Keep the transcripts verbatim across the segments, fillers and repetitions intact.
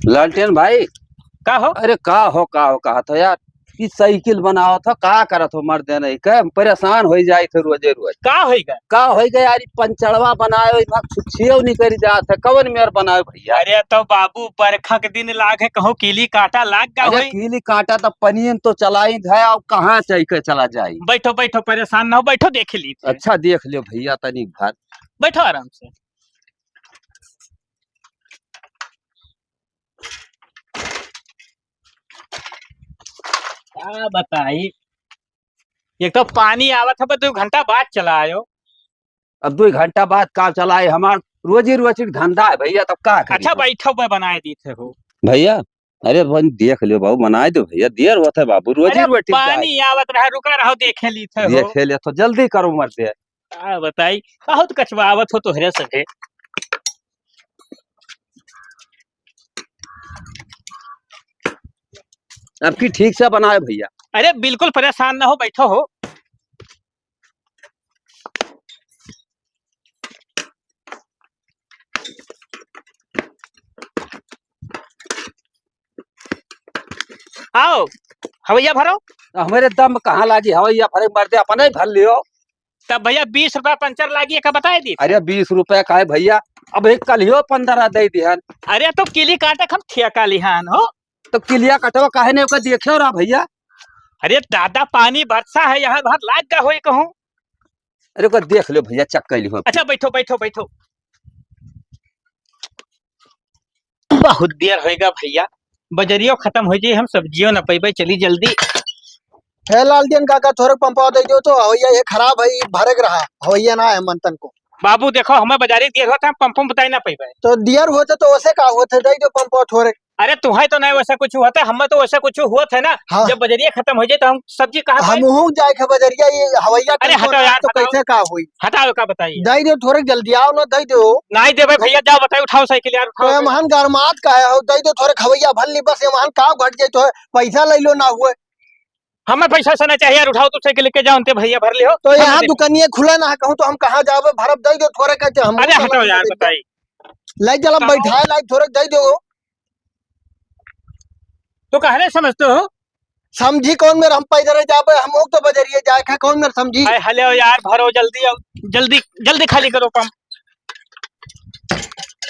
लालटेन भाई। का हो? अरे का हो, का हो, कहत हो यार, ई साइकिल बनावत हो, का करत हो मर्दे नहीं के, परेशान होइ जाइत हो रोजे रोज। का होइ गए? का होइ गए यार, ई पंचड़वा बनायो, ई भाग छुच्छियो निकल जात है, कवन मेर बनायो भैया? अरे तो बाबू, बरखा के दिन लाग है, कहूँ कीली कांटा लाग गा अरे होई। कीली कांटा तो पनियन तो चलाई है, अब कहाँ से के चला जाई? बैठो, बैठो, परेशान ना हो, बैठो, देख ली। अच्छा देख लियो भैया, तनी भर। बैठो आराम से। का बताई, एक तो पानी आवत है, पर दो घंटा बाद चला आयो। अब दो घंटा बाद का चला आए? हमार रोजी रोटी का धंधा है भैया, तब का करी? अच्छा, बैठो, मैं बनाए दीत है हो। भैया, अरे बन देख लियो बाबू, बनाए दो भैया, देर होत है बाबू, रोजी अरे, रोटी का पानी आवत रहा, रुका रहो, देखे लीत है हो। देखे ले तो जल्दी करो मर्दे। का बताई, बहुत कचवावत हो तोहरे संगे। अब की ठीक से बनाए भैया। अरे बिल्कुल परेशान ना हो, बैठो हो। आओ, हवैया भरो। हमरे दम कहाँ लागी हवैया भरे, मर्दे अपने ही भर लियो। तब भैया बीस रुपया पंचर लागी, एका बताए दी। अरे बीस रुपया का है भैया, अब एक कलियो पंद्रह दे दिहन। अरे तो कीली काटे हम ठेका लिहान हो। तो किलिया कटवा काहे नहीं ओका देखे रहा भैया? अरे दादा, पानी बरसा है, यहाँ भर लाग गा होई कहूँ। अरे ओका देख लो भैया, चेक कर लियो। अच्छा बैठो, बैठो, बैठो। बहुत देर होएगा भैया, बजरियो खत्म हो जाई, हम सब्जियो न पइबे, चली जल्दी। हे लालटेन काका, थोरे पंपवा दे दो तो, हवैया ये खराब है, ये भरे के रहा, हवैया ना है मन तन को। बाबू देखो, हमें बजारी देर होत है, हम पंप, पंप बताई ना पइबे। तो देर होत है तो ओसे का होत है, दे दो पंपवा थोरे। अरे तुहे तो नहीं वैसा कुछ होत है, हमें तो वैसा कुछ होत है ना। हाँ। जब बजरिया खत्म हो जाए तो हम सब्जी कहाँ पाई? हमहू जाए के बजरिया, ये हवैया अरे कहीं हटाओ ना यार, तो हटाओ। कैसे का होई? हटाओ, का बताइए? दे दो थोरे जल्दी, आओ ना, दे दो। नहीं देबे भैया, जाओ बताइए, उठाओ साइकिल यार, तो उठाओ। एमहन गरमात का है, दे दो थोरे, हवैया भर ली बस, एमहन का घट जाए तो है, पैसा ले लो ना हुए। हमें पैसा से ना चाहिए यार, उठाओ तो साइकिल लेके जाओ, उनते भैया भर ले हो। तो हमें यहाँ दे। दुकानिया खुला ना है, कहूँ तो हम कहाँ जावे, भरब दे दो थोरे का, हम अरे हटाओ यार, बताइए। लाई चला कहो। बैठा, लाई थोरे दे दो। तो कहले समझते हो? समझी कौन मेर हम पैदल जाबे, हम लोग तो बजरिए जाए के, कौन मेर समझी? अरे हले यार, भरो जल्दी, अब जल्दी, जल्दी खाली करो पंप।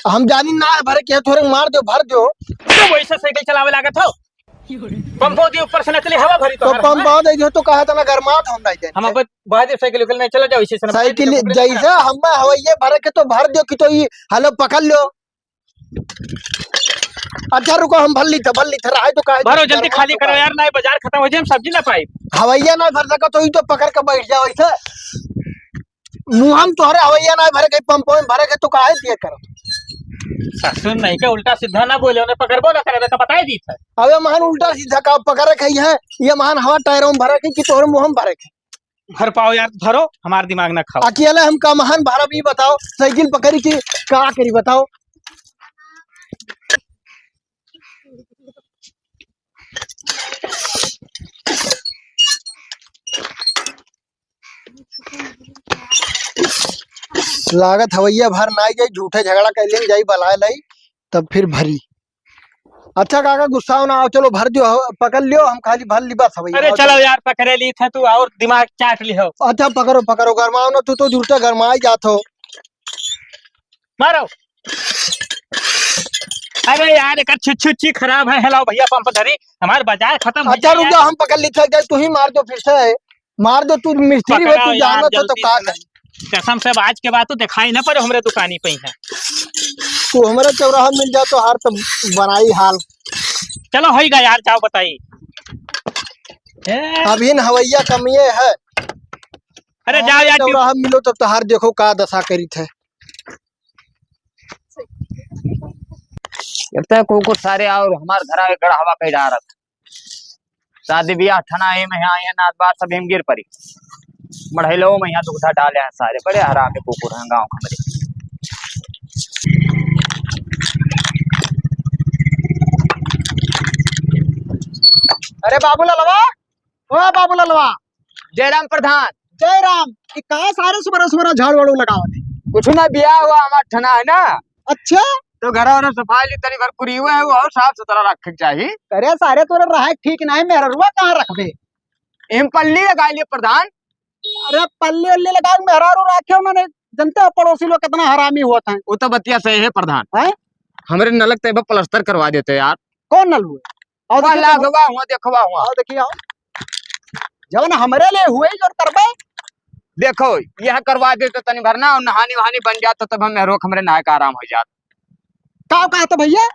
हम जानी ना है भरे के, थोरे मार दो, भर दो। तो वैसे साइकिल चलावे लागत हो? पंपो के ऊपर से न चली, हवा भरी तो तो हर पंप हवा। दे दो तो कहा था ना गरमात हम नहीं जाए। हम अब बहादुर साइकिल उकल नहीं चला जाओ, इसी से ना साइकिल भर दो, जैसे हम हवैये भरे के तो भर दो कि तो ये हलो पकड़ लो। अच्छा रुको, हम भर ली था, भर ली था, रहे तो काहे भरो, जल्दी खाली करो यार, नहीं बाजार खत्म हो जाए, हम सब्जी ना पाई। हवैया ना भर सका तो ई तो पकड़ के बैठ जाओ ऐसे। मुँह हम तोहरे हवैया ना भरे के, पंप में भरे के तो काहे दिए करो। ससुर नहीं के उल्टा सीधा ना बोले, उन्हें पकड़बो ना करे तो बताए दी था। अबे महान उल्टा सीधा का पकड़े के है, ये महान हवा टायरों में भरे के कि तोहरे मुँह में भरे के। भर पाओ यार, भरो, हमार दिमाग ना खाओ। अकेले हम का महान भरब, ई बताओ, साइकिल पकड़ी कि का करी बताओ। लागत हवैया भर ना जाई, झूठे झगड़ा कर लेन जाई, बलाए लाई, तब फिर भरी। अच्छा काका, गुस्सा ना आओ, चलो भर दियो, हव-, पकड़ लियो, हम खाली भर ली बस हवैया। अरे आओ, चलो चलो। यार, पकड़े ली थे तू और दिमाग चाट ली हो। अच्छा पकड़ो, पकड़ो, गरमाओ ना, तू तो झूठे गरमाई जात हो। मारो। अरे यार, एक छुच्छी, छुच्छी खराब है। हेलाओ भैया, पंप धरी, हमार बाजार खत्म हो अच्छा, गया रुक यार। जाओ, हम पकड़ ली थे, तू ही मार दो फिर से। मार दो, तू मिस्त्री हो, पकड़ाओ तू यार, जानो तो, तो जल्दी का से। करी? कसम से, आज के बाद तू दिखाई ना पड़ो हमरे दुकानी पे ही है। तू हमरे चौराहा मिल जाओ तो हार तो बनाई हाल। चलो, होई गा यार, जाओ बताई। ए। अभी न हवैया कमिए है। अरे जाओ यार, चौराहा मिलो तो तोहार देखो का दशा करी थे। इतने कुकुर सारे और हमार घर आके गड़हवा कहीं डारत। शादी ब्याह ठना ए में यहाँ, यहाँ नाच बार सब हिम गिर पड़ी। मढ़ैलो में यहाँ दुखधा डाले हैं सारे, बड़े हरामी कुकुर हैं गाँव के हमारे। अरे बाबू ललवा, ओ बाबू ललवा। जयराम प्रधान। जयराम, ये कहाँ सारे सुबह सुबह झाड़ू वाड़ू लगावत है? कुछ ना, ब्याह हुआ हमार ठना है ना। अच्छा, तो घर और सफाई ली तनी भर कुरियो है, वो और साफ सुथरा रखे के चाही। अरे सारे तोरे रहे ठीक नहीं, मेहररुआ कहाँ रखबे? एम पल्ली लगाई लिए प्रधान। अरे पल्ली उल्ली लगा के मेहरारू रखे उन्होंने, जनते हो पड़ोसी लोग कितना हरामी होत हैं। वो तो बतिया सही है प्रधान। हैं? हमरे नलक ते बा प्लास्टर करवा देते यार। कौन नल हुए? और वाह, देखिए तो लागवा हुआ, देखवा हुआ। आओ देखिए, आओ। जवन हमरे लिए हुए जो करबे। देखो, यह करवा दे तो तनी भरना और नहानी वहानी बन जात तो तब हम मेहरो हमरे नहाए का आराम हो जात। का कहा तो भैया?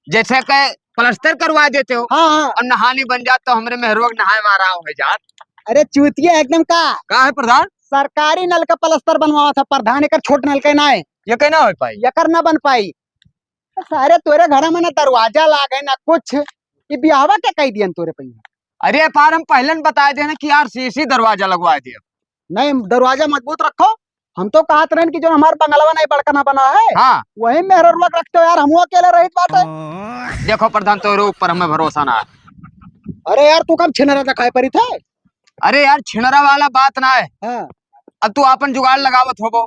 जैसे के प्लास्टर करवा देते हो हाँ, हाँ। और नहानी बन जात तो हमरे मेहरो के नहाए में आराम हो जात। अरे चूतिया एकदम का? का है प्रधान? सरकारी नल का प्लास्टर बनवावा था प्रधान, एकर छोट नल के ना है। ये कहना हो पाई? एकर ना बन पाई। सारे तोरे घर में ना दरवाजा लागे ना कुछ, ये बियाहवा के कही दियन तोरे पहिया? अरे पार हम पहले न बताए देना कि आरसीसी दरवाजा लगवा दिया। नहीं, दरवाजा मजबूत रखो। हम तो कहत रहन कि जो हमार बंगलवा नहीं बड़का ना बना है, हाँ। वही मेहररुआ के रखते हो यार, हमहू अकेले रहित बाटे। देखो प्रधान, तोरे ऊपर हमें भरोसा ना है। अरे यार, तू कम छिनरा दिखाई पड़ी थे। अरे यार, छिनरा वाला बात ना है। हाँ। अब तू आपन जुगाड़ लगावत होबो।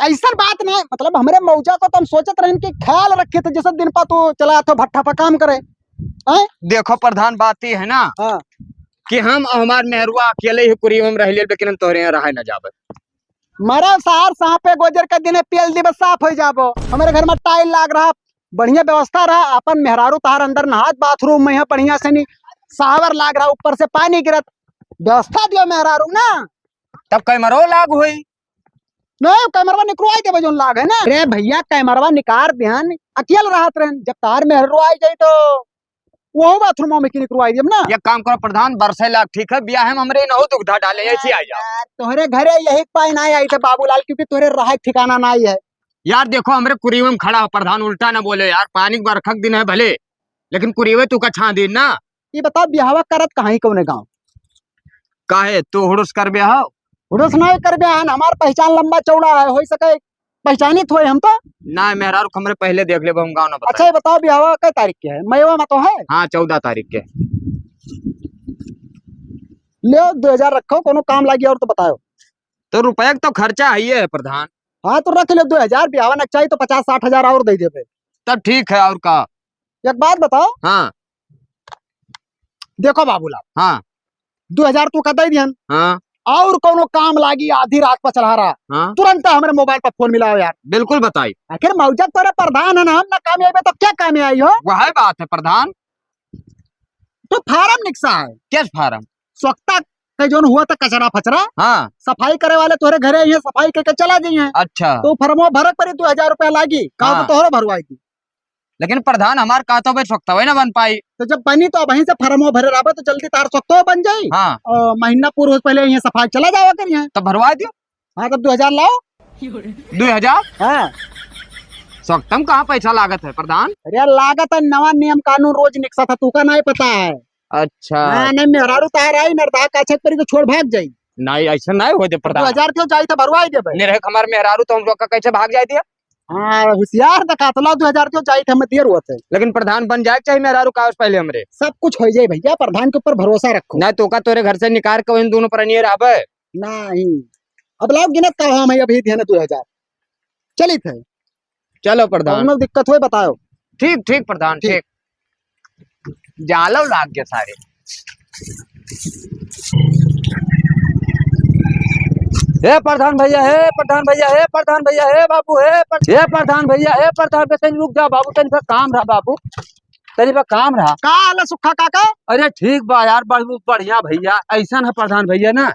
ऐसन बात ना है, मतलब हमरे मौजा को तो हम सोचत रहन कि ख्याल रखे थे, जैसे दिन पा तू चला तो भट्ठा पर काम करे। हैं? देखो प्रधान, बात ये है ना हाँ। कि हम और हमार मेहरुआ अकेले ही कुरियम रह लिए, लेकिन हम तोहरे यहाँ रहे ना जाबे। मरा सार सांपे गोजर के दिने पेल दिबे साफ हो जाबो। हमरे घर में टाइल लाग रहा, बढ़िया व्यवस्था रहा, अपन मेहरारू तहार अंदर नहात बाथरूम में है, बढ़िया से नहीं सावर लाग रहा, ऊपर से पानी गिरत, व्यवस्था दियो मेहरारू ना। तब कैमरो लाग होई। नहीं, कैमरवा निकरवाई देबे जोन लाग है ना। अरे भैया, कैमरवा निकार देहन, अकेल रहत रहन, जब तार मेहरारू आई जाई तो वो बाथरूम में की निकरवाई देब ना। एक काम करो प्रधान, बरसे लाग ठीक है, बियाह में हमरे नहो दुविधा डाले, ऐसे आ जाओ। यार, तोहरे घरे यही पाए ना आई थे बाबूलाल, क्योंकि तोहरे रहे ठिकाना ना ही है। यार देखो, हमरे कुरीवे में खड़ा हो प्रधान, उल्टा ना बोले यार, पानी के बरखा के दिन है भले, लेकिन कुरीवे तू का छां दिन ना। ये बताओ, बियाहवा करत कहाँ ही, कौने गाँव? काहे, तू हुड़ुस कर बियाह? हुड़ुस नहीं कर बियाह, हमार पहचान लंबा चौड़ा है, हो सके पहचानित होए हम तो। ना, मेहरारू हमरे पहले देख लेबो, हम गाँव ना बताई। अच्छा, ये बताओ, बियाहवा कै तारीख के है? मईवा में तो है। हाँ, चौदह तारीख के। ले, दो हजार रखो, कोनो काम लागी और तो बताओ। तो रुपया के तो खर्चा है ही है प्रधान। हाँ, तो रख ले दो हजार, बियाहवा ना चाहिए तो पचास साठ हजार और दे देबे। तब ठीक है, और का? एक बात बताओ। हाँ। देखो बाबूलाल, हाँ। दो हजार तू का दे दिहन। हाँ। और कोनो काम लागी आधी रात पर चला रहा, हाँ। तुरंत हमरे मोबाइल पर फोन मिलाओ यार। बिल्कुल बताई। आखिर मौजा तोरे प्रधान है ना, हम ना काम आइबे तो क्या काम आई हो? वही बात है प्रधान। तो फार्म निकसा है। किस फार्म? स्वच्छता के जोन हुआ था कचरा फचरा, हाँ। सफाई करे वाले तोहरे घरे आइए, सफाई करके चला जाइए। अच्छा। तो फर्मो भरक पड़ी, दो हजार रुपया लागी, काम हाँ। तो तोहरो भरवाई दी। लेकिन प्रधान हमार का तो भाई स्वच्छता ना बन पाई। तो जब बनी तो वहीं से फर्मो भरे रहबे तो जल्दी तार स्वच्छता बन जाई। हाँ। और महीना पूरा होत पहले यहाँ सफाई चला जावा करिए। तो भरवा दियो। हाँ, तब दो हजार लाओ। दो हजार? हाँ। स्वच्छता में कहाँ पैसा लागत है प्रधान? अरे यार, लागत है, नवा नियम कानून रोज निकसा था, तू का नहीं पता है? अच्छा। हाँ, नहीं, मेहरारू तार आई, नरदा का छत पर ही तो छोड़ भाग जाई। नहीं, ऐसा नहीं हो दे प्रधान। दो हजार क्यों जाई था, भरवाई देबे। नहीं रहे हमार मेहरारू तो हम लोग का कैसे भाग जाए दिया? हाँ, होशियार देखा तो ला, दो हजार क्यों जाई था, हम दियर हुआ थे। लेकिन प्रधान बन जाए के चाहिए मेहरारू का पहले हमरे। सब कुछ हो जाए भैया, प्रधान के ऊपर भरोसा रखो। नहीं तो का तोरे घर से निकाल के वहीं दोनों पर नहीं रहबे। नहीं। अब लाओ गिनत का हम है अभी ध्यान दो हजार। चलित है। चलो प्रधान। कौनो दिक्कत होए बताओ। ठीक, ठीक प्रधान, ठीक। ठीक। जालो लाग गए सारे। हे प्रधान भैया, हे प्रधान भैया, हे प्रधान भैया, हे बाबू, हे प्र-, हे प्रधान भैया, हे प्रधान भैया, तनी रुक जा बाबू, तनी सा काम रहा बाबू, तनी सा काम रहा। का हाल है सुक्खा काका? अरे ठीक बा यार, बहुत बढ़िया भैया। ऐसा है प्रधान भैया ना,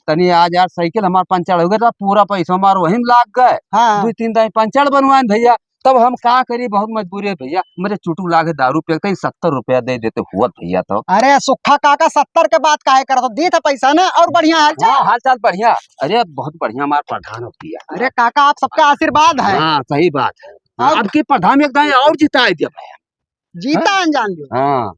तनी आज यार साइकिल हमार पंचर हो गया था, पूरा पैसा हमार वहीं लाग गए। हाँ। दो तीन दाई पंचर बनवाए भैया, तब हम का करी, बहुत मजबूरी है भैया। मेरे चुटू लागे दारू पिए, तनी सत्तर रुपया दे देते हुआ भैया तो। अरे सुक्खा काका, सत्तर के बात काहे करत हो? दी था पैसा ना, और बढ़िया हाल चाल? हाँ, हाल चाल बढ़िया। अरे बहुत बढ़िया हमार प्रधान हो भैया। अरे काका, आप सबका आशीर्वाद है। हाँ, सही बात है। और अब की प्रधान एक दाई और जिताए दिया भैया। जीता हाँ? अनजान जो। हाँ।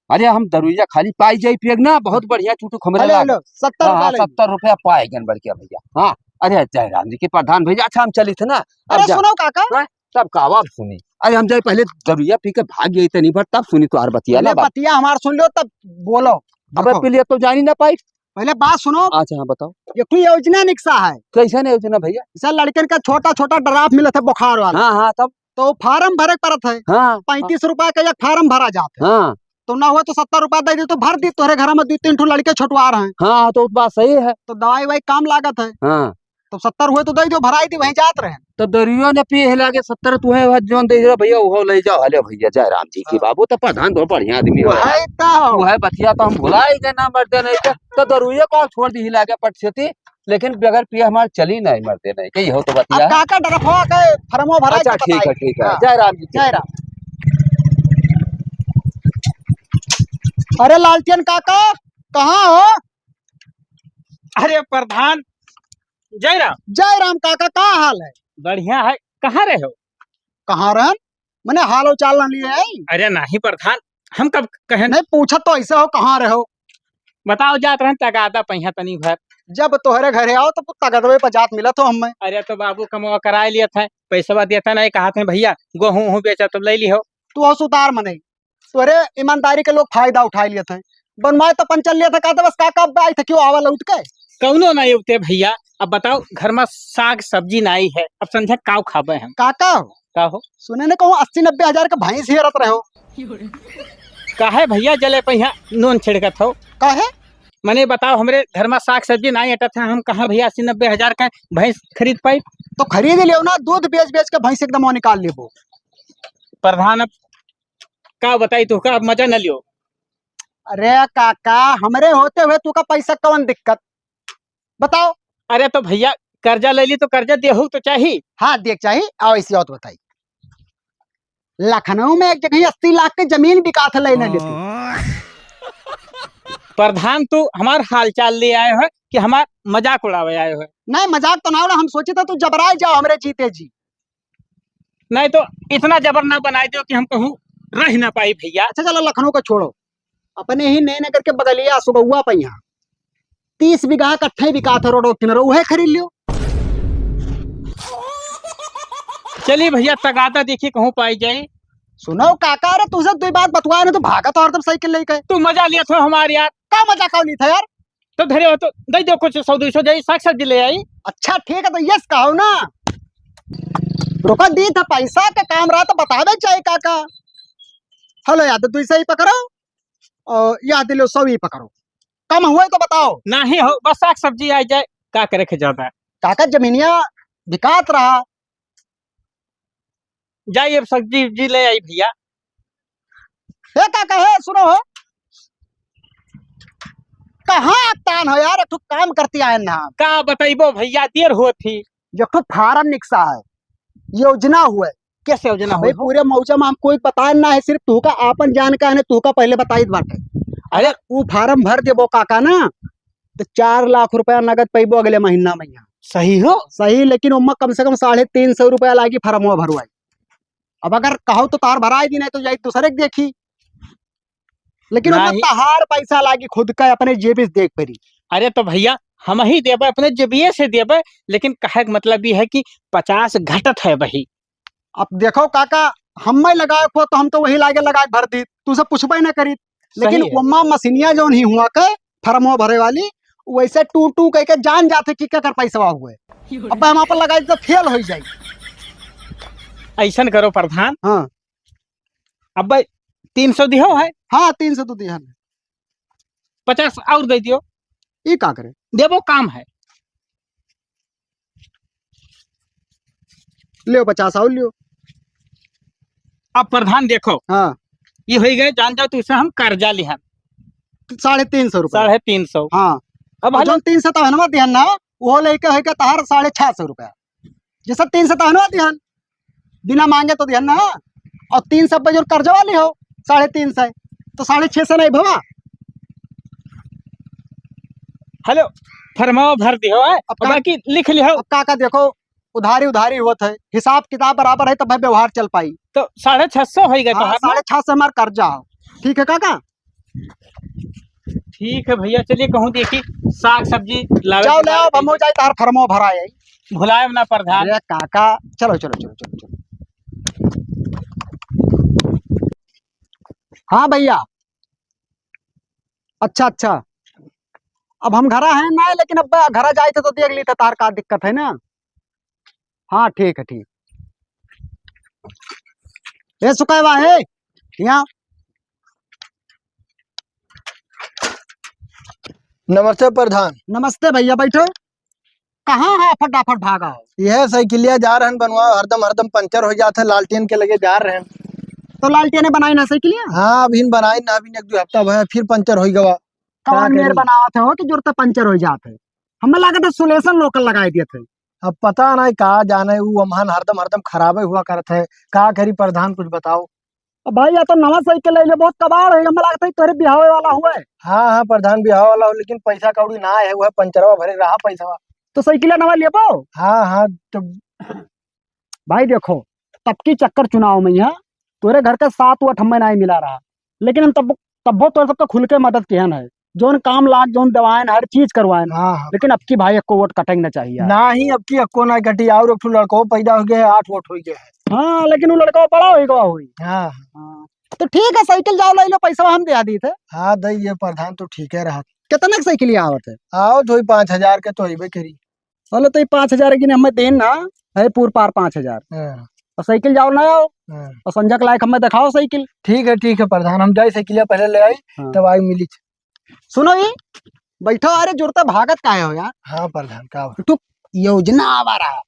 अरे हम दरुइया खाली पाई जाई पियग ना, बहुत बढ़िया चुटुक हमरे अले, लाग। अले, सत्तर हाँ, रुपया हाँ, ले। सत्तर रुपया पाए गन बढ़िया भैया। हाँ, अरे जय राम जी के प्रधान भैया, अच्छा हम चली थे ना। अब अरे जा। सुनो काका। हाँ, तब का अब सुनी। अरे हम जाए पहले दरुइया पी के भाग गई तनी भर, तब सुनी तो आर बतिया पहले ना बात। बतिया हमार सुन लो तब बोलो। अबे देखो। पी लिया तो जानी ना पाई। पहले बात सुनो। अच्छा हाँ बताओ। ये कोई योजना निकसा है। कैसन योजना भैया? जैसे लड़कन का छोटा छोटा ड्राप मिला था बुखार वाला। हाँ हाँ तब। तो फार्म भरे के परत है। हाँ। पैंतीस रुपया का एक फार्म भरा जात है। हाँ। तो ना हुआ तो सत्तर रुपया दे दी तो भर दी, तोहरे घर में दो तीन ठो लड़के छोटवार हैं। हाँ, तो बात सही है। तो दवाई ववाई काम लागत है। हाँ। तो सत्तर हुए तो दे दो, भराई दी, वहीं जात रहे। तो दरुइयो न पिए लागे सत्तर, तुहे वह जोन दे दे भैया, वो ले जाओ। हले भैया जय राम जी की हाँ। बाबू तो प्रधान बहुत बढ़िया आदमी हो। वही तो। वह बतिया तो हम भुला ही गए ना मरते नहीं के। तो दरुइयो को छोड़ दी लागे पट से थी, लेकिन बगैर पिए हमार चली नहीं मरते नहीं के, यहो तो अब बतिया है। काका डरफवा के फरमो भरा अच्छा, के ठीक है, बताई। ठीक है। हाँ। जय राम जी की। जय राम। अरे लालटेन काका, कहाँ हो? अरे प्रधान, जय राम। जय राम काका, का हाल है? बढ़िया है। कहाँ रहे हो? कहाँ रहन? मने हालो चाल ना लिए है? अरे नहीं प्रधान, हम कब कहें? नहीं, पूछत तो ऐसे हो, कहाँ रहे हो? बताओ, जात रहन तगादा पहिया तनी भर। जब तोहरे घरे आओ तो तगदवे पर जात मिलत हो हमें। अरे तो बाबू कमवा कराए लियत है, पैसवा देत है नहीं, कहत है भैया गोहूँ हूँ बेचा तो ले ली हो। तू हो सुतार मने, तोरे ईमानदारी के लोग फायदा उठाए लियत है। बनवाए तो पंचर लियत है, कहते बस काका अब आए थे, क्यों आवा लौट के? कौनो ना उठते भैया। अब बताओ, घर में साग सब्जी नाई है, अब संझा काव खाबे हम? काका हो? का हो? सुने ने कहूँ अस्सी नब्बे हजार के भैंस हेरत रहे हो। काहे भैया जले पहिया नून छिड़कत हो? काहे? मने बताओ, हमरे घर में साग सब्जी नाई अटत है, हम कहाँ भैया अस्सी नब्बे हजार का भैंस खरीद पाई? तो खरीद लियो ना, दूध बेच बेच के भैंस एकदम वो निकाल लेबो। प्रधान, अब का बताई तुहका, अब मजा न लियो। अरे काका, हमरे होते हुए तुका पैसा कौन दिक्कत? बताओ। अरे तो भैया, कर्जा ले ली तो कर्जा देहू तो चाही। हाँ, देख चाही। आओ इसी और बताई, लखनऊ में एक जगह अस्सी लाख के जमीन बिकात है, लेने लेते। प्रधान, तू हमार हालचाल ले आए हो कि हमार मजाक उड़ावे आए हो? नहीं, मजाक तो ना उड़ा, हम सोचे था तू जबराए जाओ हमरे जीते जी। नहीं तो इतना जबर ना बनाई दियो कि हम कहूँ रह ना पाई भैया। अच्छा चलो लखनऊ का छोड़ो, अपने ही नैन करके बगलिया सुगौआ पे यहाँ तीस बीघा कट्ठे बिकात है रोड किनारे, उहे खरीद लियो। चलिए भैया तगादा देखिए कहूँ पाई जाए। सुनो काका, अरे तुझे दो बात बतवाए ना तो भागत और तब साइकिल लेके। तू मजा लिया था हमारे यार। का मजा कौन ली था यार? तो धरे हो तो दे दो कुछ सौ दो सौ जाई, साग सब्जी ले आई। अच्छा ठीक है, तो यस कहो ना। रुका दी था पैसा का काम रहा तो बतावे चाहे काका। हेलो याद दो सौ ही पकड़ो और याद लो सौ ही पकड़ो, कम हुए तो बताओ। नहीं हो, बस साग सब्जी आ जाए, का करे के ज्यादा। काका जमीनिया बिकात रहा। जाइए अब सब्जी उब्जी ले आई भैया। ए काका, हे सुनो हो, कहाँ तान हो यार, एक ठो काम करती आए ना। का बताइबो भैया, देर होत ही। एक ठो फार्म निकसा है, योजना हुए। कैसे योजना भाई, हुए हो? पूरे मौजा में हमको एक बताए ना है, सिर्फ तू का आपन जान का है ना, तू का पहले बताई बाटे। अरे। अगर वो फार्म भर देबो काका ना, तो चार लाख रुपया नगद पैबो अगले महीना में यहाँ। सही हो? सही, लेकिन ओमा कम से कम साढ़े तीन सौ रुपया लागी फरमवा भरवाई। अब अगर कहो तो तार भराई दी, नहीं तो जाई दूसरे के देखी। लेकिन ओमा नहीं। तहार पैसा लागी खुद का, अपने जेबी से देख परी। अरे तो भैया, हम ही देबे, अपने जेबिए से देबे, लेकिन कहे के मतलब ये है कि पचास घटत है वही। अब देखो काका, हम्मे लगाए को तो हम तो वही लागे लगाए भर दी, तू से पूछबे ना करी। लेकिन सही है। ओमा मशीनिया जौन ही हुआ के फरमो भरे वाली, वैसे टू टू कह के जान जाते कि केकर पैसवा हुए। अब हम अपन लगाई तो फेल हो जाई। ऐसन करो प्रधान। हाँ। अब भाई तीन सौ दिहो है। हाँ, तीन सौ तो दिहन। पचास और दे दियो। ई का करे? देबो काम है। लियो पचास और लियो। अब प्रधान देखो, हाँ। ये हो गए, जान जाओ, तुझसे हम कर्जा लिहन। साढ़े तीन सौ रुपया। साढ़े तीन सौ। हाँ। अब और हलो जौन तीन सौ तहनवा दिहन ना, वो लेके है के तहार साढ़े छह सौ रुपया। जैसे तीन सौ तहनवा दिहन, बिना मांगे तो दिहन ना, और तीन सौ पे जो कर्जवा लिहो, साढ़े तीन सौ, तो साढ़े छह सौ नहीं भवा। हेलो, फरमावा भर दिहो, है? अब और का-, बाकी लिख लिहो। अब काका देखो, उधारी उधारी होत है, हिसाब किताब बराबर है, तब भाई व्यवहार चल पाई। तो साढ़े छह सौ होई गए हाँ, तोहार ना? साढ़े छह सौ हमार कर्जा हो। ठीक है काका? ठीक है भैया, चलिए कहूँ देखी साग सब्जी लावे जाओ, के ले आओ, बाद हम हो जाए, तार फरमो भरा है। भुलाए ना प्रधान। अरे काका, चलो, चलो, चलो, चलो, चलो। हाँ भैया, अच्छा, अच्छा, अब हम घरा हैं ना, लेकिन अब घरा जाए थे तो देख ली थे तार का दिक्कत है ना। हाँ, ठीक है, ठीक। ए सुकैवा, ए, यहाँ। नमस्ते प्रधान। नमस्ते भैया, बैठो। कहाँ है फटाफट भागा हो? यह साइकिलिया जा रहन बनवाओ, हरदम, हरदम पंचर हो जात है, लालटेन के लगे जा रहन। तो लालटेने बनाई ना साइकिलिया? हाँ, अभी बनाई ना, अभी एक दो हफ्ता भया, फिर पंचर हो गवा। कौन का मेर करी? बनावत है हो कि जुरते पंचर हो जात है? हमें लागत है सुलेशन लोकल लगाई दिए थे। अब पता नहीं का जाने, उ अम्हन हरदम, हरदम खराबे हुआ करत है। का करी प्रधान, कुछ बताओ। अब भाई, या तो नवा साइकिल ले ले, बहुत कबाड़ है, हमें लागत है तोरे बिहावे वाला हुआ है। हाँ, हाँ प्रधान, बिहावे वाला हो, लेकिन पैसा कौड़ी ना है, वह पंचरवा भरे रहा पैसा। तो साइकिल नवा लेबो? हाँ, हाँ, तो भाई देखो, तब की चक्कर चुनाव में यहाँ तोरे घर का सात वोट हमें नहीं मिला रहा, लेकिन हम तब, तब बहुत तोरे सबका खुल के मदद किहन है, जौन काम लाग, जौन दवाएन, हर चीज करवाएन। हाँ, हाँ। लेकिन अब की भाई एको वोट कटेंगे ना चाहिए। ना ही अब की एको ना कटी, और एक ठो लड़को पैदा हो गया है, आठ वोट हो गया है। हाँ, लेकिन वो लड़का बड़ा हो गया हुई। हाँ। हाँ। तो ठीक है, साइकिल जाओ ले लो, पैसा हम दे दी थे। हाँ, दे ये प्रधान तो ठीक है रहा। कितने की साइकिल आवत है? आओ तो पाँच हजार के तो अइबे करी। चलो, तो ये पाँच हजार की हमें देन ना है, पूर पार पाँच हजार। हाँ। और साइकिल जाओ ना आओ, हाँ। और संजय के लायक हमें दिखाओ साइकिल। ठीक है, ठीक है प्रधान, हम जाए साइकिलिया पहले ले आई, हाँ। तब आई मिली। सुनो ये, बैठो, अरे जुरते भागत काहे हो यार? हाँ प्रधान, का हो? तू योजना आवा रहा।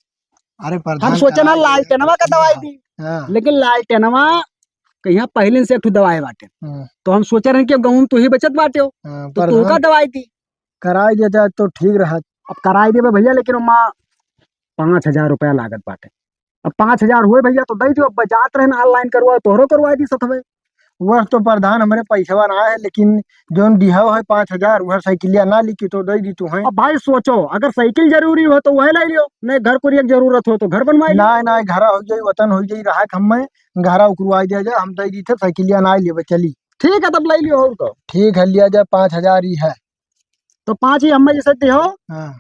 अरे प्रधान, हम सोचे ना का लालटेनवा का दवाई दी, हाँ। लेकिन लालटेनवा कहिया पहले से एक ठो दवाई बाटे। हाँ। तो हम सोचे रहे कि गाँव में तू ही बचत बाटे हो, हाँ, तो तू का प्रधान दवाई दी। कराई देते तो ठीक रहा। अब कराई देबे भैया, लेकिन ओमा पाँच हजार रुपया लागत बाटे। अब पाँच हजार हुए भैया तो दे दियो, अब जात रहे ना online करवा, तोहरो करवा दी सथवे। वह तो प्रधान हमरे पैसवा ना है, लेकिन जौन दिहाव है पाँच हजार, वह साइकिलिया ना लिखी तो दे दी तू है। अब भाई सोचो, अगर साइकिल जरूरी हो तो वह ले लियो, नहीं घर को एक जरूरत हो तो घर बनवा लियो। ना, ना, घरा हो जाई, वतन हो जाई, रहा हमें घरा उकरवा दिया जाए, हम दे दी थे साइकिलिया ना लेबे, चली। ठीक है, तब ले लियो और तो। ठीक है, लिया जाए, पाँच हजार ही है। तो पाँच ही हमें जैसे दिहो, हाँ।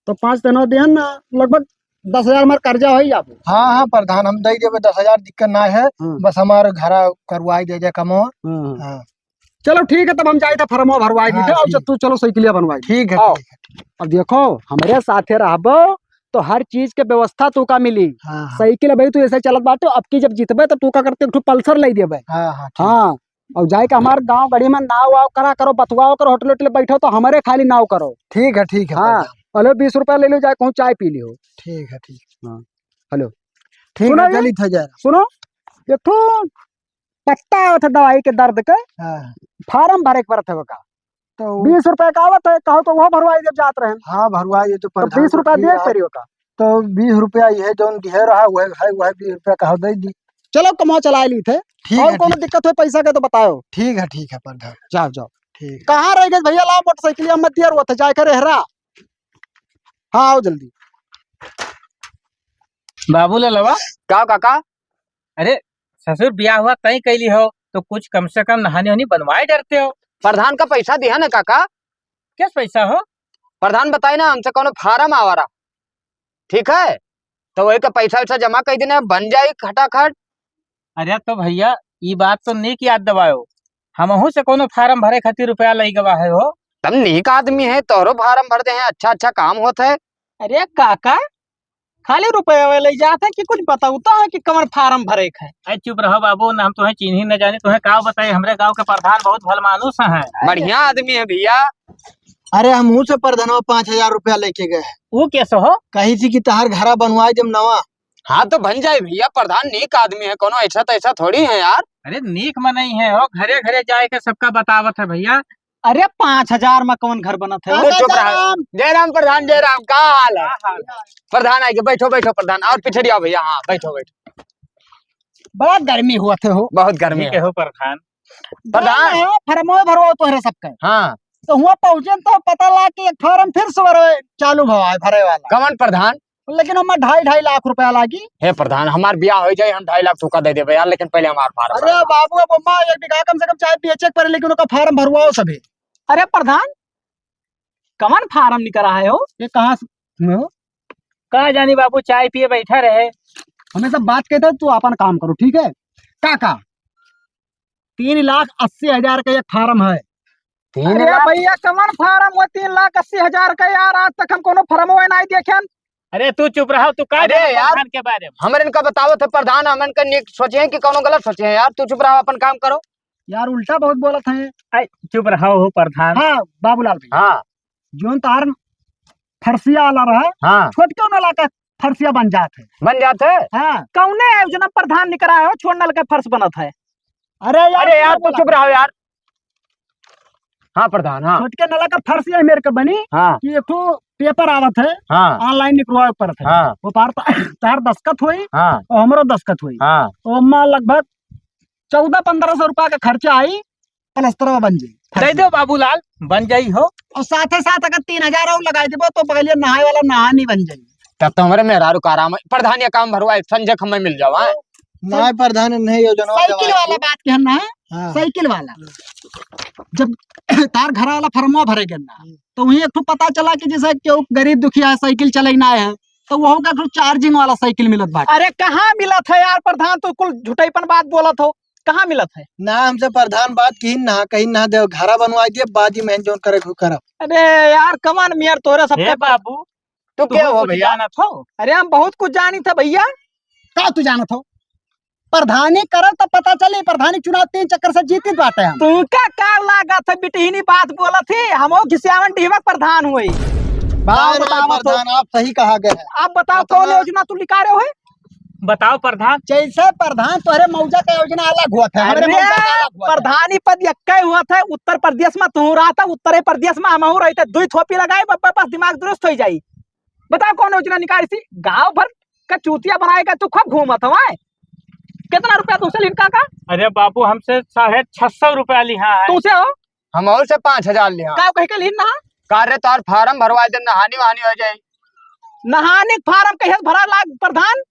तो पाँच तेनो दिहन ना, लगभग दस हजार हमार कर्जा होई जाबो। हाँ, हाँ, प्रधान, हम दे देबे दस हजार, दिक्कत ना है। हाँ। बस हमार घरा करवाई दे दे कमो। हाँ, हाँ। हाँ। चलो ठीक है, तब हम जाई थे फॉर्मवा भरवाई दी हाँ, थे, और ठीक। तू चलो साइकिलिया बनवाई। ठीक है, आओ। ठीक है, ठीक। अब देखो, हमरे साथे रहबो, तो हर चीज के व्यवस्था तू का मिली। हाँ, हाँ। साइकिल अभी तू ऐसे चलत बाटे, अब की जब जीतबे, तो तू का करते, एक ठो पल्सर ले देबे। हाँ, हाँ, ठीक। हाँ, और जाए के हमार गाँव गढ़ी में नाव वाव करा करो, बतुआव करो, होटल वोटल बैठो तो हमरे खाली नाव करो। ठीक है, ठीक है, हाँ, प्रधान। पहले बीस रुपया ले लो, जाए कहूँ चाय पी लियो। ठीक है, ठीक। हाँ, हेलो। ठीक सुनो है, ये, चली था जा। सुनो, एक ठो पत्ता आवत है दवाई के दर्द के, हाँ। फार्म भरे के पड़त है का? तो बीस रुपया का आवत है, कहो तो वो भरवाई जब जात रहे। हाँ, भरवाई ये तो तो प्रधान बीस तो रुपया ठीक दे है। करियो का? तो बीस रुपया ये जौन दिहे रहा, वह है, वह बीस रुपया कहो दे दी। चलो, कमवा चलाए ली थे। ठीक और है, कोनो ठीक। दिक्कत हो पैसा के तो बताओ। ठीक है, ठीक है प्रधान। जाओ, जाओ। ठीक। कहाँ रह गए भैया? लाओ मोटरसाइकिल मत दिया, वो थे जाए करे हरा। हाँ, आओ जल्दी। बाबू ललवा। का काका? अरे ससुर, बियाह हुआ तय कैली हो तो कुछ कम से कम नहानी होनी बनवाए डरते हो। प्रधान का पैसा दिया ना काका? किस पैसा हो? प्रधान बताई ना, हमसे कोनो फार्म आवा रहा, ठीक है, तो वही का पैसा वैसा जमा कर देना, बन जाई खटाखट। अरे तो भैया, ई बात तो नीक याद दिवायो, हमहू से कोनो फार्म भरे खातिर रुपया लई गवा है हो। तब नीक आदमी है, तोहरो फार्म भर दे हैं, अच्छा अच्छा काम होत है। अरे काका, खाली रुपया लई जात है कि कुछ बतावता है कि कवन फार्म भरे के है? अरे चुप रहो बाबू, ना हम तुम्हें चीन्ही न जानी, तुम्हें का बताई, हमरे गांव के प्रधान बहुत भल मानुस हैं। बढ़िया आदमी है भैया। अरे हमहू से प्रधानवा पाँच हजार रुपया लेके गए हैं। वो कैसे हो? कही थी कि तहार घरा बनवाए देम नवा। हाँ तो बन जाए भैया, प्रधान नीक आदमी है, कोनो ऐसा तैसा थोड़ी है यार। अरे नीक मनई है हो, घरे घरे जाए के सबका बतावत है भैया। अरे पाँच हजार में कौन घर बनत है? अरे चुप रहो। जय राम। जय राम प्रधान, जय राम, का हाल है? का हाल है? प्रधान आइगे, बैठो बैठो प्रधान, और पिछड़ी आओ भैया, हाँ बैठो बैठो। बड़ा गर्मी हुआ थे हो। बहुत गर्मी ठीक है। हो प्रधान। प्रधान। ना, फॉर्मो भरवाओ तोहरे सबके। हाँ। तो हुआ पहुँचे तो पता लाग कि एक फार्म फिर से भरे, चालू भवा है भरे वाला। कवन प्रधान? लेकिन ओमा ढाई ढाई लाख रुपया लागी। हे प्रधान, हमार बियाह हो जाए, हम ढाई लाख तुका दे देबे यार, लेकिन पहले हमार फार्म अरे भरवा। बाबू, अब ओमा एक बीघा कम से कम चाय बेचे के पड़े, लेकिन ओका फार्म भरवाओ सभी। अरे प्रधान, कवन फार्म निकल रहा है हो? ये कहाँ से में हो? का जानी बाबू, चाय पिए बैठा रहे। हमें सब बात कहते, तू अपन काम करो, ठीक है? का का? तीन लाख अस्सी हजार का एक फार्म है। तीन अरे लाख? भैया, कवन फार्म हुआ तीन लाख अस्सी हजार का यार? आज तक हम कोनो फार्म हुआ नहीं देखेन। अरे तू चुप रहो, तू का अरे जाने यार, प्रधान के बारे में? हमरे इनका बतावत है प्रधान, हम इनका नीक सोचे हैं कि कौनो गलत सोचे हैं यार, तू चुप रहो, अपन काम करो। यार उल्टा बहुत बोलत हैं। ऐ, चुप रहो हो प्रधान। हाँ, बाबूलाल भैया। हाँ। जोन तार फरसिया वाला रहा, हाँ। छोटके वाला का फरसिया बन जात है। बन जात है? हाँ। कौने योजना प्रधान निकरा है, छोड़ नल के फर्श बनत है? अरे यार, अरे यार, तू चुप रहो यार। हाँ प्रधान, हाँ। छोटके नल का फर्श ये मेरे के बनी हाँ। कि एक ठो पेपर आवत है, हाँ। online निकलवावे पड़त है। हाँ। वो पार त-, तार दस्तखत होई हाँ। और हमरो दस्तखत होई। हाँ। तो ओमा लगभग चौदह पन्द्रह सौ रुपया का खर्चा आई, प्लस्तरवा बन जाई। दे दो बाबूलाल, बन जाई हो। और साथे साथ अगर तीन हजार और लगाई देबो तो बगलिया नहाए वाला नहानी बन जाई। तब तो हमरे मेहरारू का आराम है। प्रधान ये काम भरवाए, संजय खम्मे मिल जावा, हाँ? नाहीं प्रधान, नहीं योजना साइकिल देवाए वाला तू। बात कहन ना, हाँ। साइकिल वाला। जब तार घर वाला फॉर्मवा भरे गन ना, हम्म। तो वहीं एक ठो पता चला कि जैसे केहू गरीब दुखिया है, साइकिल चले ना है, तो वहू का कुछ charging वाला साइकिल मिलत बाटे। अरे कहाँ मिलत है यार प्रधान, तू कुल झुटैपन बात बोलत हो, कहाँ मिलत है? ना हमसे प्रधान बात कही ना, कही ना दे, घरा बनवा दिए, बाद ही में जौन करे के करब। अरे यार कमन मियर तोरे सबके हे बाबू, तू तू के हो कुछ भैया? जानत हो? अरे हम बहुत कुछ जानी थे भैया। का तू जानत हो? प्रधानी करब त पता चली, प्रधानी चुनाव तीन चक्कर से जीतित बाटे हम। तुमका का लागत है, बिटहीनी बात बोलत ही, हमहू घिसियावन डीहवा क प्रधान हुई। बात बाय रे बतावत हो। प्रधान, आप सही कहा गए हैं। आप बताओ, कौन बताओ। योजना तू निकारे हो है? बताओ प्रधान। जैसे प्रधान तोहरे मौजा का योजना अलग हुआ था, हमरे अरे, मौजा का अलग हुआ था। प्रधानी पद यक्के हुआ था, उत्तर प्रदेश में तू रहा था, उत्तरे प्रदेश में हमहू रही थे, दुई थोपी लगाए, ब-, ब-, बस दिमाग दुरुस्त हो जाई। बताओ कौन योजना निकाली थी? गांव भर का चूतिया बनाए का तू खूब घूमत हवा है। कितना रुपया तुमसे लिनका का? अरे बाबू, हमसे साढ़े छह सौ रुपया लिहा है। तुमसे हो? हम और से पाँच हजार लिहा। का कह के लिन ना? का रे, तार फार्म भरवा दे, नहानी वहानी हो जाए। नहाने क फार्म कहे भरा लाग प्रधान?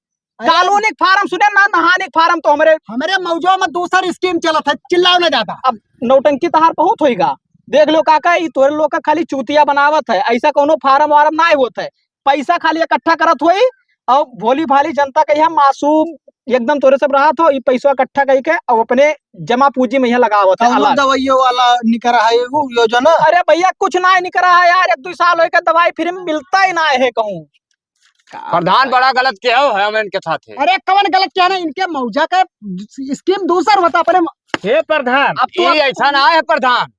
अरे। कॉलोनी क फार्म सुने ना, नहाने क फार्म तो हमरे हमरे मौजवा में दूसर स्कीम चलत है, चिल्लाओ ना ज्यादा। अब नौटंकी तहार बहुत होइगा। देख लो काका, ई तोरे लोग का खाली चूतिया बनावत है, ऐसा कौनो फार्म वार्म ना होत है। पैसा खाली इकट्ठा करत होई और भोली भाली जनता के यहाँ मासूम एकदम तोरे सब रहत हो, ई पैसा इकट्ठा करके और अपने जमा पूंजी में यहाँ लगावत है कौनो अलग। दवाइयों वाला निकरा है वो योजना? अरे भैया, कुछ ना निकरा है यार, एक दो साल होइगा दवाई फ्री में मिलता ही ना है कहूँ। का प्रधान बताई? बड़ा गलत किया हो, है हम इनके साथ है। अरे कवन गलत किया ना, इनके मौजा का स्कीम दूसर होता अपने म- हे प्रधान, अब तू ई ऐसा ना है प्रधान।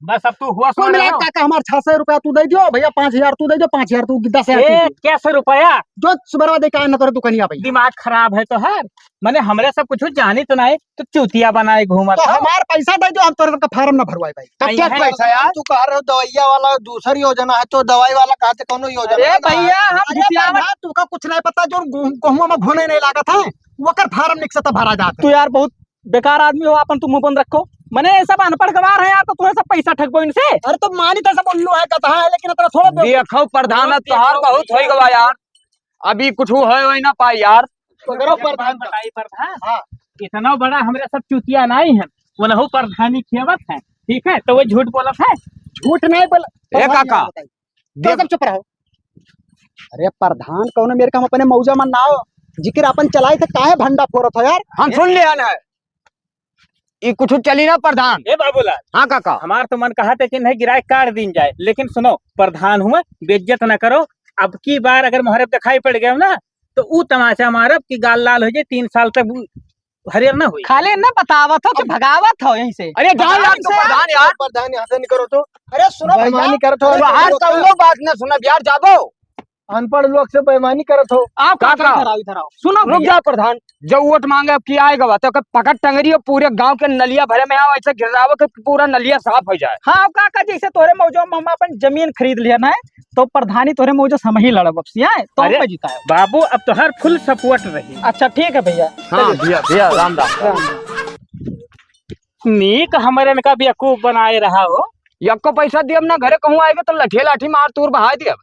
बस अब तू हुआ कुल सो मिला रहे हो। काका हमार छह सौ रुपया तू दे दियो भैया, पाँच हजार तू दे दियो, पाँच हजार तू, दस हजार तू ए, दे दियो। कैसे रुपया? जो सुबह दे का न तोरे दुकानिया भैया। दिमाग खराब है तोहार, माने हमरे सब कुछ जानी तो नहीं, तो चूतिया बनाए घूमत तो हो। हमार पैसा दे दियो, हम तोरे सबका फार्म ना भरवाए भाई। तब नहीं क्या है। पैसा यार? तू कह रहे हो दवाइया वाला दूसर योजना है, तो दवाई वाला कहा थे कौनो योजना अरे है ना? भैया, हम अरे घिसियावत प्रधान, तुमका कुछ नहीं पता, जो गहूं-, गहुआ में घुने नहीं लागत है, वकर फार्म निकसे तो भरा जात है। तू यार बहुत बेकार आदमी हो, आपन तू मुंह बंद रखो। मने ये सब अनपढ़ गवार है यार, तो तुम्हें सब पैसा ठगबो इनसे। अरे तो मानी तो सब उल्लू है, कथा है, लेकिन इतना थोड़ा बेवकूफ देखो प्रधान, अब तोहार बहुत होई गवा यार, अभी कुछ हो होई ना पाई यार। पकड़ो प्रधान का। बताई प्रधान, हाँ। इतना बड़ा हमरे सब चूतिया नहीं है, वो नहु प्रधानी खेवत है, ठीक है, तो वो झूठ बोलत है। झूठ नहीं बोल, ए प्रधान काका, नहीं बताई। तो देख सब चुप रहो। अरे प्रधान, कौनो मेरे का हम अपने मौजा में ना हो, जिक्र अपन चलाई थे, काहे भंडा फोड़त हो यार? हम सुन लिया ना, ई कुछ चली ना प्रधान। ए बाबूलाल, हाँ काका। हमार तो मन कहा था कि नहीं गिराए काट दीन जाए, लेकिन सुनो प्रधान हुआ, बेइज्जत ना करो। अब की बार अगर मोहरे पे दिखाई पड़ गए ना, तो ऊ तमाचा मारब कि गाल लाल हो जाए, तीन साल तक ऊ हरियर ना होई। खाली ना बतावत हो कि अब भगावत हो यहीं से। अरे जाओ यार, तू से। प्रधान यार। प्रधान यहाँ से निकलो तो। अरे सुनो भैया। बेईमानी करत हो। बाहर कौनो बात ना सुनब यार, जाबो। अनपढ़ लोग से बेईमानी करत हो। आओ काका, काका। इधर आओ, इधर आओ। सुनो रुक भैया। जा प्रधान, जब वोट मांगे अब की आएगा बा, तो ओके पकड़ टंगरी और पूरे गांव के नलिया भरे में आओ, ऐसे गिरावो कि पूरा नलिया साफ हो जाए। हाँ काका, जैसे तोरे मौजो में हम अपन जमीन खरीद लिया ना, तो प्रधानी तोरे मौजो से हम ही लड़ब अब से, हैं? तो अरे, मैं जीता है। बाबू, अब तो हर full support रही। अच्छा, ठीक है भैया। हाँ, भैया, भैया, राम राम। राम राम। नीक हमरे इनका बेवकूफ बनाए रहा हो। यक्को पैसा दियब ना, घरे कहूँ आएगा तो लठिया लाठी मार तूर बहाए दियब।